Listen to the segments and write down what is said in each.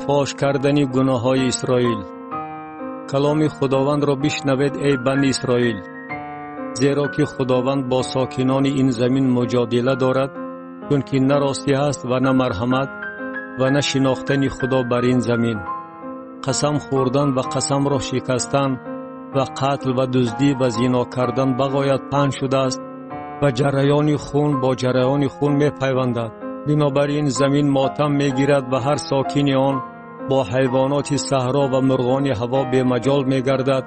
Фош кардани гуноҳҳои Исроил. Каломи Худовандро бишнавед, эй бани Исроил, зеро ки Худованд бо сокинони ин замин муҷодила дорад, чунки на ростӣ ҳаст ва на марҳамат ва на шинохтани Худо бар ин замин. Қасам хӯрдан ва қасамро шикастан ва қатл ва дуздӣ ва зино кардан бағоят паҳн шудааст ва ҷараёни хун бо ҷараёни хун мепайвандад. Бинобар ин замин мотам мегирад ва ҳар сокини он бо ҳайвоноти саҳро ва мурғони ҳаво бемаҷол мегардад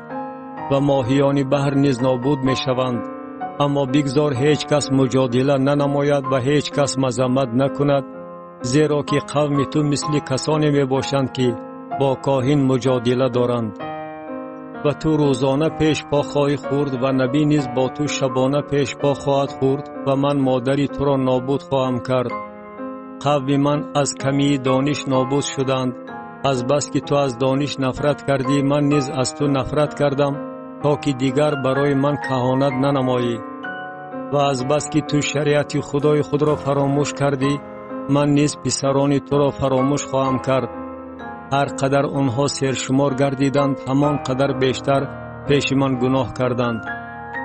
ва моҳиёни баҳр низ нобуд мешаванд. Аммо бигзор ҳеҷ кас муҷодила нанамояд ва ҳеҷ кас мазаммат накунад, зеро ки қавми ту мисли касоне мебошанд, ки бо коҳин муҷодила доранд. Ва ту рӯзона пеш по хоҳӣ хӯрд ва набӣ низ бо ту шабона пеш по хоҳад хӯрд ва ман модари туро нобуд хоҳам кард. Қавми ман аз камии дониш нобуд шуданд. Аз бас ки ту аз дониш нафрат кардӣ, ман низ аз ту нафрат кардам, то ки дигар барои ман каҳонат нанамоӣ. Ва аз бас ки ту шариати Худои худро фаромӯш кардӣ, ман низ писарони туро фаромӯш хоҳам кард. Ҳар қадар онҳо сершумор гардиданд, ҳамон қадар бештар пеши ман гуноҳ карданд.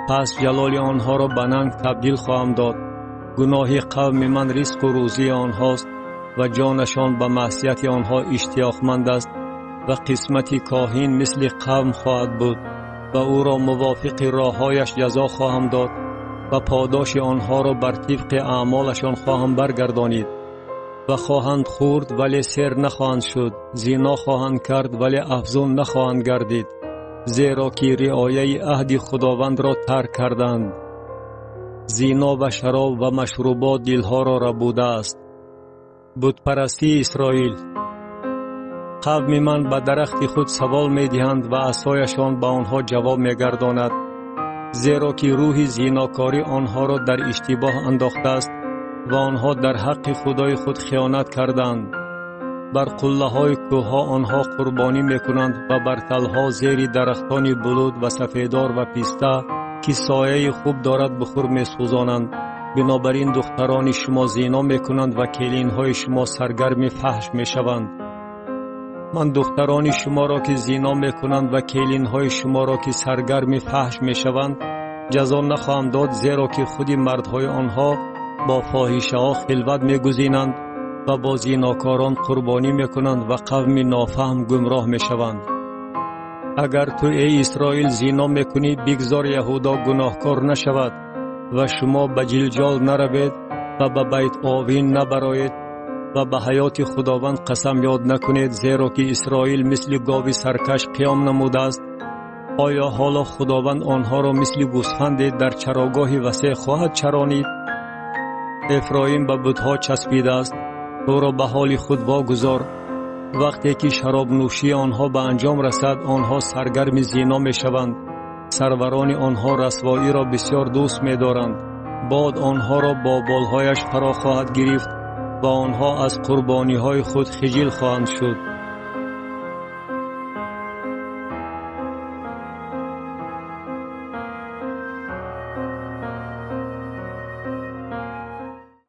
Пас ҷалоли онҳоро ба нанг табдил хоҳам дод. Гуноҳи қавми ман ризқу рӯзии онҳост ва ҷонашон ба маъсияти онҳо иштиёқманд аст ва қисмати коҳин мисли қавм хоҳад буд ва ӯро мувофиқи роҳҳояш ҷазо хоҳам дод ва подоши онҳоро бар тибқи аъмолашон хоҳам баргардонид. Ва хоҳанд хӯрд, вале сер нахоҳанд шуд, зино хоҳанд кард, вале афзун нахоҳанд гардид, зеро ки риояи аҳди Худовандро тарк карданд. Зино ва шароб ва машрубот дилҳоро рабудааст. Бутпарастии Исроил. Қавми ман ба дарахти худ савол медиҳанд ва асояшон ба онҳо ҷавоб мегардонад, зеро ки рӯҳи зинокорӣ онҳоро дар иштибоҳ андохтааст ва онҳо дар ҳаққи Худои худ хиёнат карданд. Бар қуллаҳои кӯҳҳо онҳо қурбонӣ мекунанд ва бар талҳо зери дарахтони булут ва сафедор ва писта, ки сояи хуб дорад, бухур месӯзонанд. Бинобар ин духтарони шумо зино мекунанд ва келинҳои шумо саргарми фаҳш мешаванд. Ман духтарони шуморо, ки зино мекунанд, ва келинҳои шуморо, ки саргарми фаҳш мешаванд, ҷазо нахоҳам дод, зеро ки худи мардҳои онҳо бо фоҳишаҳо хилват мегузинанд ва бо зинокорон қурбонӣ мекунанд ва қавми нофаҳм гумроҳ мешаванд. Агар ту, эй Исроил, зино мекунӣ, бигзор Яҳудо гуноҳкор нашавад ва шумо ба Ҷилҷол наравед ва ба Байт-Овин набароед ва ба ҳаёти Худованд қасам ёд накунед, зеро ки Исроил мисли гови саркаш қиём намудааст. Оё ҳоло Худованд онҳоро мисли гӯсфанде дар чарогоҳи васеъ хоҳад чаронид? Эфроим ба бутҳо часпидааст, ӯро ба ҳоли худ вогузор. Вақте ки шаробнӯшии онҳо ба анҷом расад, онҳо саргарми зино мешаванд. Сарварони онҳо расвоиро бисёр дӯст медоранд. Бод онҳоро бо болҳояш фаро хоҳад гирифт ва онҳо аз қурбониҳои худ хиҷил хоҳанд шуд.